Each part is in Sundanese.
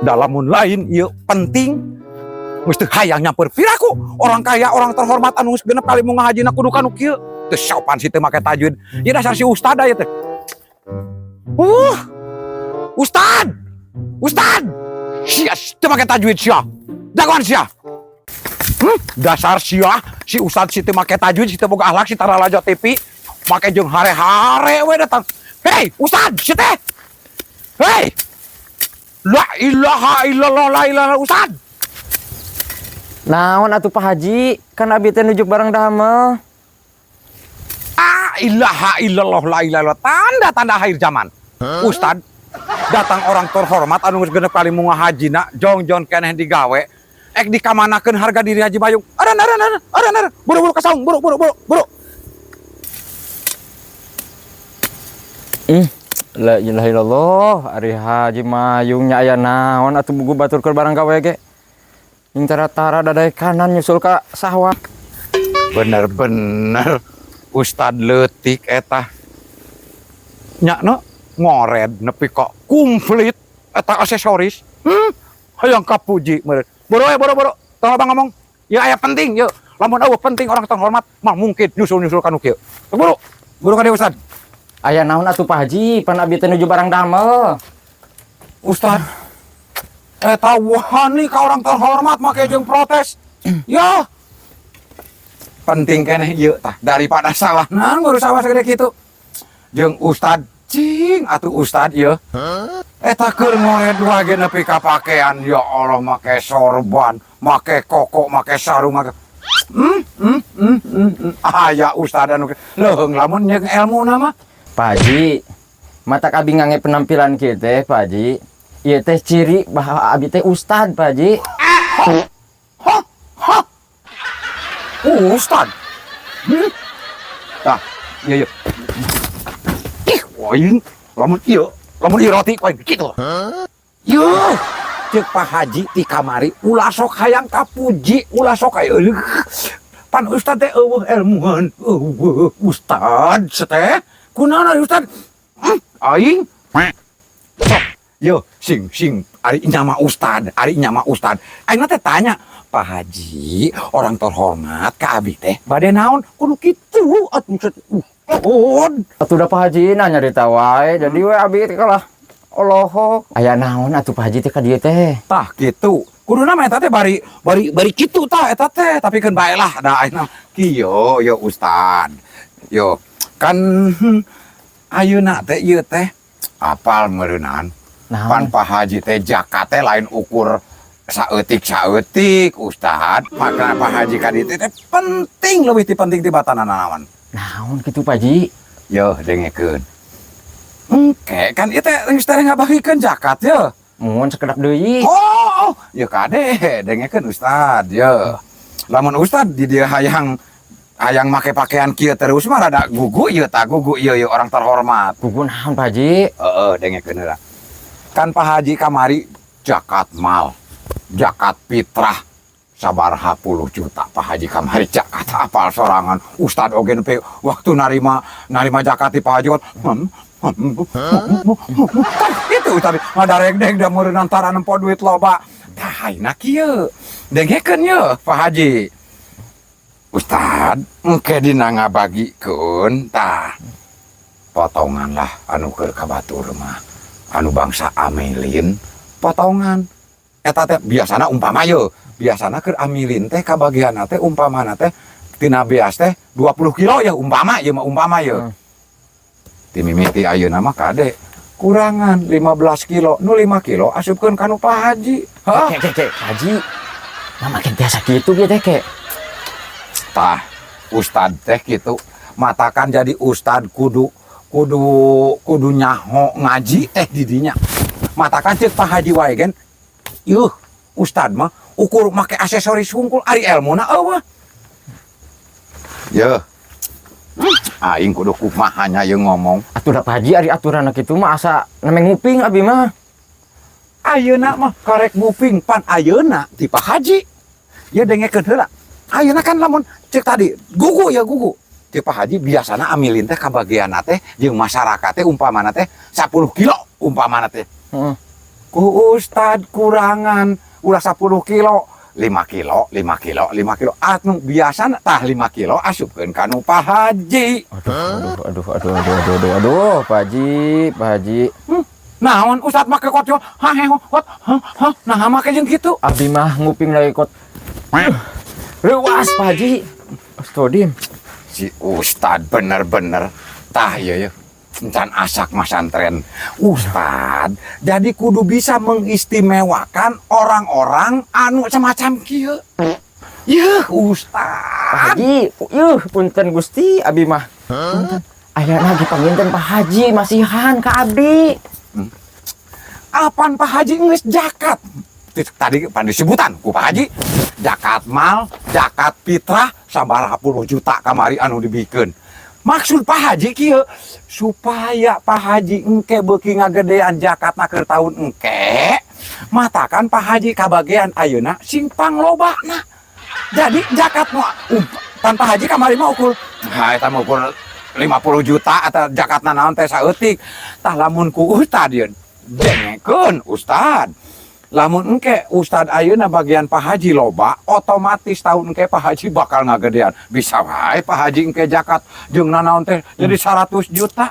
Dalamun lain ieu penting. Geus teu hayang nyamper piraku orang kaya, orang terhormat anu geus genep kali mau ngahajina kudu kanu kieu. Teu sopan sih teu make tajwid. Ieu dasar si ustad aya teh. Ustad! Ustad! Sia teu make tajwid sia. Jagoan sia. Dasar sia, si ustad si teu make tajwid, si teu boga akhlak, si taralaja TV, make jeung hare-hare we datang. Hei, ustad, si teh. Hei. La ilaha illallah, la ilaha, ustad. Naon atuh, Pak Haji? Kan abi teh nuju barang damel. Ah, ilaha illallah, la ilaha illallah. Tanda-tanda akhir zaman. Ustad, datang orang terhormat anu geus genep kali mau ngahajina, jongjon keneh digawe. Ek dikamanakeun harga diri Haji Bayung? Aran aran aran aran aran. Buru-buru ka saung, buru buru buru buru. La ilaha illallah, ari Haji Mayung nya aya naon atuh buku batur keur barang gawe ge. Ing tara-tara dadaek kanan nyusul ka sawah. Bener-bener Ustad leutik eta. Nya no ngored nepi kok komplit eta aksesoris. Hayang kapuji meureun. Buru we, buru buru. Tong abang ngomong. Ya aya penting yeuh. Lamun euweuh penting orang terhormat mah mungkin nyusul-nyusul kanu kieu. Buru. Buru ka dieu, Ustad. Aya naon atuh, Pak Haji? Pan abi teh nuju barang damel. Ustad. Eta wani ka orang terhormat make jeung protes. Ya. Penting keneh ieu tah daripada sawah. Nah, ngurus sawah segede kitu. Jeung Ustad cing atuh Ustad ieu. Eta keur ngored wae nepi ka pakean, ya Allah, make sorban, make koko, make sarung, make Aya ustad anu leuheung lamun jeung ilmu mah. Pak Haji, matak abi ngange penampilan kieu teh, Pak Haji. Ieu teh ciri bahwa abi teh ustad, Pak Haji. Hah? Hah? Ustad? Hmm? Tah, iya iya. Ih, aing lamun ieu, lamun ieu roti aing kitu. Yo, ceuk Pak Haji ti kamari ulah sok hayang kapuji, ulah sok aya. Pan ustad teh euweuh ilmuan, euweuh ustad teh. Kunaon ari ustad? Aing. Sok, yo sing sing ari nyama ustad, ari nyama ustad. Aing teh tanya, "Pak Haji, orang terhormat ka abi teh bade naon?" Kudu kitu atuh ustad. Atuh da Pak Haji nanya nyarita wae, jadi we abi teh kalah olohok. Aya naon atuh, Pak Haji teh ka dieu teh? Tah kitu. Kuduna mah eta teh bari bari bari kitu tah eta teh, tapi keun bae lah da ayeuna kieu yo ustad. Yo kan ayeuna teh ieu teh apal meureunan. Pan Naon? Pak Haji teh zakat teh lain ukur saeutik saeutik, ustad. Maka Pak Haji ka ditu teh penting, leuwih ti penting ti batana naon. Naon kitu, Pak Haji? Yo dengekeun. Engke kan ieu teh geus teh ngabagikeun zakat ye. Mun sakedap deui. Oh, ya kade dengekeun ustad ye. Lamun ustad di dieu hayang hayang make pakaian kieu terus mah rada gugu ieu tah, gugu ieu ieu orang terhormat. Gugu naon, Pak Haji? Heeh, dengekeun heula. Kan Pak Haji kamari zakat mal, zakat fitrah sabaraha puluh juta Pak Haji kamari zakat apal sorangan. Ustad oge nepi waktu narima narima zakat di Pak Haji kan kan itu ustad ngadareg-deg da meureun antara nempo duit loba. Tah ayeuna kieu. Dengekeun ye, Pak Haji. Ustad, engke dina ngabagikeun tah potongan lah anu keur ka batur mah. Anu bangsa amilin potongan. Eta teh biasana umpama ye, biasana keur amilin teh kabagianna teh umpamana teh tina beas teh 20 kilo ya, umpama ieu mah, umpama ye. Ti mimiti ayeuna mah kade kurangan 15 kilo, nu 5 kilo asupkeun ka nu Pak Haji. Hah? Ke ke ke, Pak Haji. Nah, makin biasa gitu gitu teh ke. Tah, ustad teh gitu. Matakan jadi ustad kudu kudu kudu nyaho ngaji teh didinya. Matakan ceuk Pak Haji wae gen. Yuh, ustad mah ukur make aksesoris hungkul ari elmuna euweuh. Yeuh. Aing kudu kumaha nya ieu ngomong. Atuh da Pak Haji ari aturan kitu mah asa name nguping abi mah. Ayeuna mah karek nguping pan ayeuna ti Pak Haji. Ya dengekeun heula. Ayeuna kan lamun cek tadi gugu ya gugu. Ti Pak Haji biasana amilin teh kabagianna teh jeung masyarakat teh umpamana teh 10 kilo umpamana teh. Heeh. Ku Ustad kurangan ulah 10 kilo, 5 kilo, 5 kilo, 5 kilo. Anu biasa tah 5 kilo asupkeun ka nu Pak Haji. Aduh, aduh, aduh, aduh, aduh, aduh, aduh, aduh, Pak Haji, Pak Haji. Naon Ustad make kot yo? Ha he hot. Ha ha nah make jeung kitu. Abdi mah nguping lagi kot. Reuas, Pak Haji. Astagfirullahaladzim. Si Ustad bener-bener tah ieu ya. Encan asak masantren. Ustad, jadi kudu bisa mengistimewakan orang-orang anu semacam kieu. Yeuh, Pak Ustad. Haji, yuh, punten Gusti, abi mah. Punten. Ayana ge panginten Pak Haji masihan ka abdi. Apan Pak Haji geus jakat? Tadi pan disebutan ku Pak Haji. Jakat mal, jakat fitrah sabaraha puluh juta kamari anu dibikeun. Maksud Pak Haji kieu supaya Pak Haji engke beuki ngagedean jakatna keur tahun engke, matakan Pak Haji kabagian ayeuna sing panglobana. Jadi jakat mah pan Pak Haji kamari mah ukur, ha eta mah ukur 50 juta atau jakatna naon teh saeutik. Tah lamun ku Ustad yeun dengekeun Ustad. Lamun engke Ustad ayeuna bagian Pak Haji loba, otomatis tahun engke Pak Haji bakal ngagedean. Bisa wae Pak Haji engke jakat jeung nanaon teh jadi 100 juta.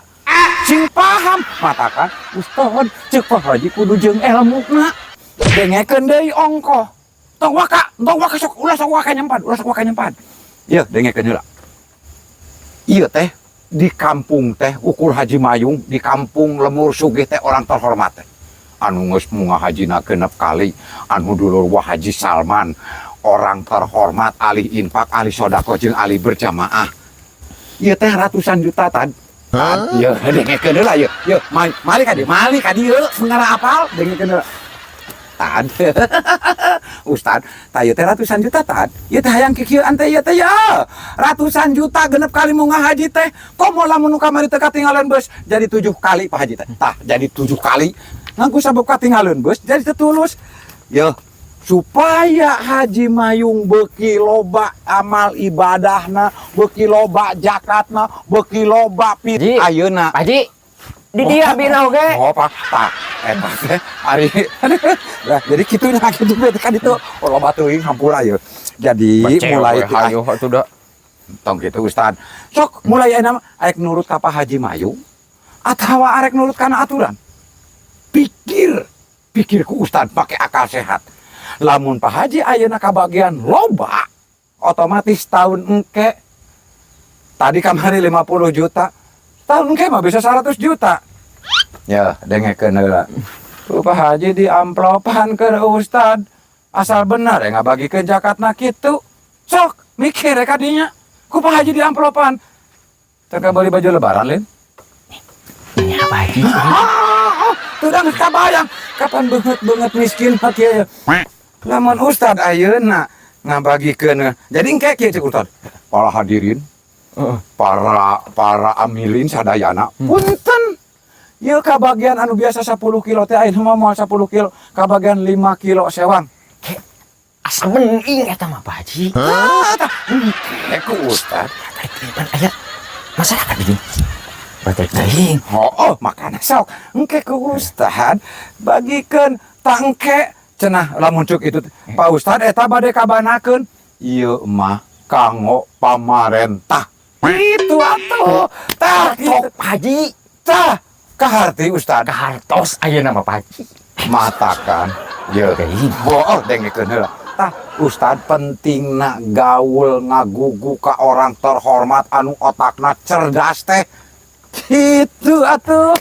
Sing paham matakan Ustad ceuk Pak Haji kudu jeung elmuna. Dengekeun deui ongkoh. Tong waka sok ulah sok waka nyempan, ulah sok waka nyempan. Ieu dengekeun heula. Ieu teh di kampung teh ukur Haji Mayung di kampung Lemur Sugih teh orang terhormat teh. Anu geus munga hajina genep kali, anu dulur Wah Haji Salman, orang terhormat, ahli infak, ahli sodako jeung ahli berjamaah. Ieu teh ratusan juta tad. Tad, ieu dengekeun heula ieu. Ieu mali ka dieu, mali ka dieu mengara apal dengekeun heula. Tad. Ustad, tah ieu teh ratusan juta tad. Ieu teh hayang kikieuan teh ieu teh ya. Ratusan juta genep kali munga haji teh. Komo lamun nu kamari teu katinggalan bus jadi 7 kali Pak Haji teh. Tah, jadi 7 kali. Ngangku sabab katinggalan bus jadi tetulus. Yo, supaya Haji Mayung beuki loba amal ibadahna, beuki loba jakatna, beuki loba pit Ji. ayeuna. Pak Haji, di dia bina oge. Oh, Pak, tah eta teh ari. Nah, jadi kitu nya kitu teh kan itu oh, loba teuing hampura ye. Jadi mulai ti hayo atuh da. Tong gitu Ustad. Sok mulai ayeuna mah arek nurut ka Pak Haji Mayung atawa arek nurut kana aturan. Pikir, pikir ku Ustad pakai akal sehat. Lamun Pak Haji ayeuna kabagian loba, otomatis tahun engke tadi kamari 50 juta, tahun engke mah bisa 100 juta. Ya, dengekeun heula. Tuh Pak Haji di amplopan ke Ustad. Asal benar ya ngabagikeun jakatna kitu. Sok mikir ya kadinya. Ku Pak Haji di amplopan. Teu beli baju lebaran, Lin? Nya Pak Haji. Ah, tuh dah geus kabayang kapan beungeut-beungeut miskin mah kieu. Lamun Ustad ayeuna ngabagikeun. Jadi engke kieu cek Ustad. Para hadirin, para para amilin sadayana, punten. Ieu kabagian anu biasa 10 kilo teh ayeuna mah moal 10 kilo, kabagian 5 kilo sewang. Asa mending eta mah Pak Haji. Ah, tah engke ku Ustad. Pan aya masyarakat ini. Batal teuing. Oh, oh makana sok engke ku Ustad bagikeun tah engke cenah lamun cuk itu Pak Ustad eta bade kabanakeun ieu mah kanggo pamarentah. Itu atuh. Tah kitu. Sok Pak Haji. Tah kaharti Ustad. Kahartos ayeuna mah Pak Haji. Matakan ye. Teuing. Oh, dengekeun heula. Tah Ustad pentingna gaul ngagugu ka orang terhormat anu otakna cerdas teh. Gitu atuh.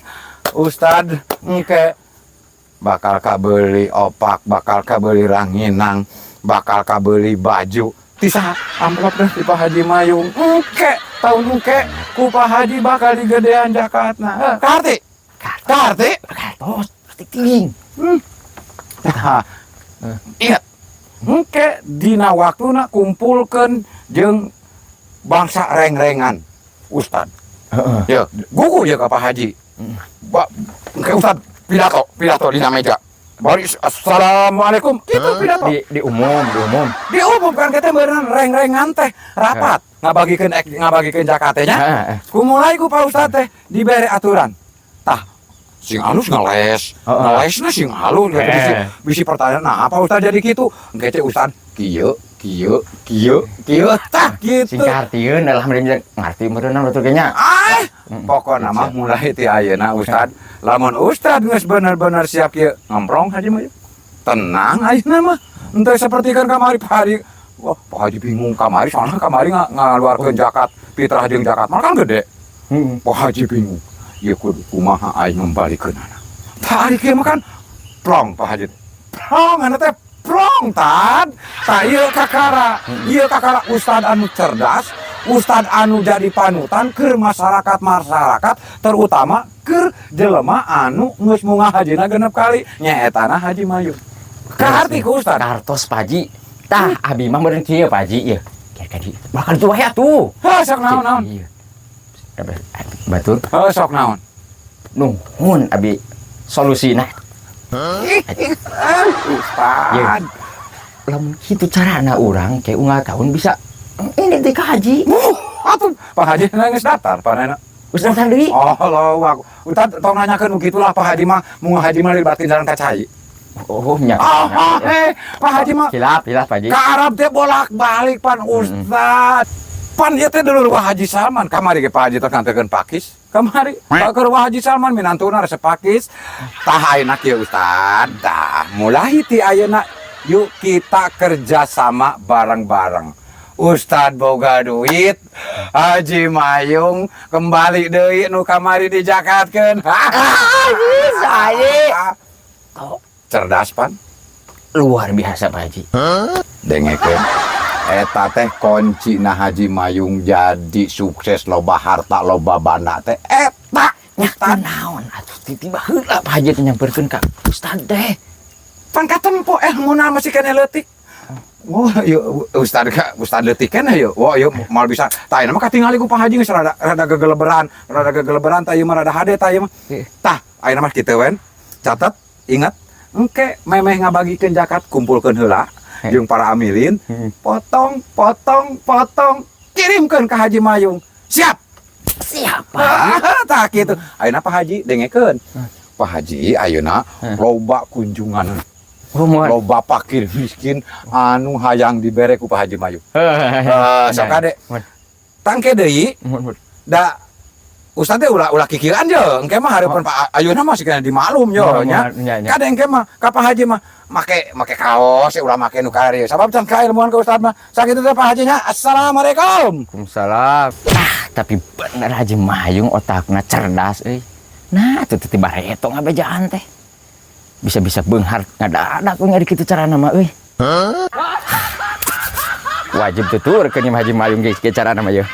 Ustad engke bakal kabeli opak, bakal kabeli ranginang, bakal kabeli baju. Ti saha amplop deh ti Pak Haji Mayung. Engke tahun engke ku Pak Haji bakal digedean jakatna. Heh, kaharti? Kaharti? Kahartos, pasti teuing. Tah. Ingat, engke dina waktuna kumpulkeun jeung bangsa reng-rengan Ustad. Heeh. Ya, gugu ya ka Pak Haji. Ba, engke Ustad pidato, pidato dina meja. Baris, assalamualaikum. Gitu pidato. Di umum, di umum. Diumumkan kita beneran reng-rengan teh rapat ngabagikeun ek ngabagikeun jakate nya. Heeh. Ku mulai ku Pak Ustad teh dibere aturan. Tah, Sing halus ngeles. Ngelesna sing halus gitu. Bisi, bisi pertanyaan, nah apa Ustad jadi gitu? Engke teh Ustad kieu kieu kieu kieu, tah gitu. Sing kahartieun, alhamdulillah ngarti meureunna batur ge nya. Ah, pokokna mah mulai ti ayeuna Ustad, lamun Ustad geus bener-bener siap kieu, ngemprong Haji mah. Tenang ayeuna mah. Henteu seperti kan kamari Pak Haji. Wah, Pak Haji bingung kamari, soalnya kamari ngaluarkeun zakat fitrah jeung zakat mal kan gede. Pak Haji bingung. Ieu kudu kumaha aing ngembalikeunana. Tah, ari kieu mah kan plong Pak Haji. Plong anu teh plong tad. Tah, ieu kakara, ieu kakara ustad anu cerdas, ustad anu jadi panutan keur masyarakat-masyarakat, terutama keur jelema anu geus munggah hajina 6 kali, nyaetana Haji Mayung. Kaharti ku ustad. Kartos, Pak Haji. Tah, abi mah meureun kieu, Pak Haji ieu. Kieu ka di. Bakal tuh wae atuh. Heh, sok naon naon. Iya. Batur. Heh, sok naon. Nuhun abi solusina. Ustad. Lamun kitu carana urang kayak unggal tahun bisa ini teh ka haji. Atuh Pak Haji geus daftar panena. Geus daftar deui. Oh, lo aku. Ustad tong nanyakeun nu kitulah, Pak Haji mah mun haji mah libatkeun jalan ka cai. Oh, nya. Oh, eh, Pak Haji mah Hilap, hilap, Pak Haji. Ke Arab teh bolak-balik pan Ustad. Pan ieu teh dulur Wah Haji Salman. Kamari ge Pak Haji teh nganterkeun pakis. Kamari keur Wah Haji Salman minantuna resep pakis. Tah, ayeuna kieu Ustad. Tah, mulai ti ayeuna yuk kita kerjasama bareng-bareng. Ustad boga duit, Haji Mayung kembali deui nu kamari dijakatkeun. Saya. Cerdas pan. Luar biasa, Pak Haji. Dengekeun. Eta teh kunci na Haji Mayung jadi sukses, loba harta, loba banda teh eta. Nya naon atuh tiba heula Pak Haji teh nyamperkeun ka Ustad teh? Pan katempo ilmuna masih keneh leutik. Wah, yuk Ustad ka Ustad leutik keneh yeuh. Wah, yeuh moal bisa. Tah, ayeuna mah katingali ku Pak Haji geus rada rada gegeleberan, rada gegeleberan tah ieu mah, rada hade tah ieu mah. Tah, ayeuna mah kitu wen. Catat, ingat, engke memeh ngabagikeun zakat kumpulkeun heula jeung para amilin, potong, potong, potong, kirimkeun ke Haji Mayung. Siap. Siap, Pak Haji. Ah, tah kitu. Ayeuna Pak Haji dengekeun. Pak Haji ayeuna loba kunjungan. Oh, moal. Loba fakir miskin anu hayang dibere ku Pak Haji Mayung. Eh, sok kade. Mohon. Tangke deui Mohon, mohon. Da Ustad teh ulah ulah kikiran je. Engke mah hareupeun Pak ayeuna mah masih kena dimaklum yo Mohon, nya. mohon, nya, nya. Kade engke mah ka Pak Haji mah make make kaos, ulah make nu kari. Sabab can kailmuan ka Ustad mah. Sakitu teh Pak Haji nya. Assalamualaikum. Waalaikumsalam. Ah, tapi bener Haji Mayung otakna cerdas euy. Nah, tuh teh bareto ngabejaan teh. Bisa-bisa beunghar ngadadak we ngari kitu carana mah euy. Wajib tuturkeun ieu Haji Mayung ge kieu carana mah yeuh.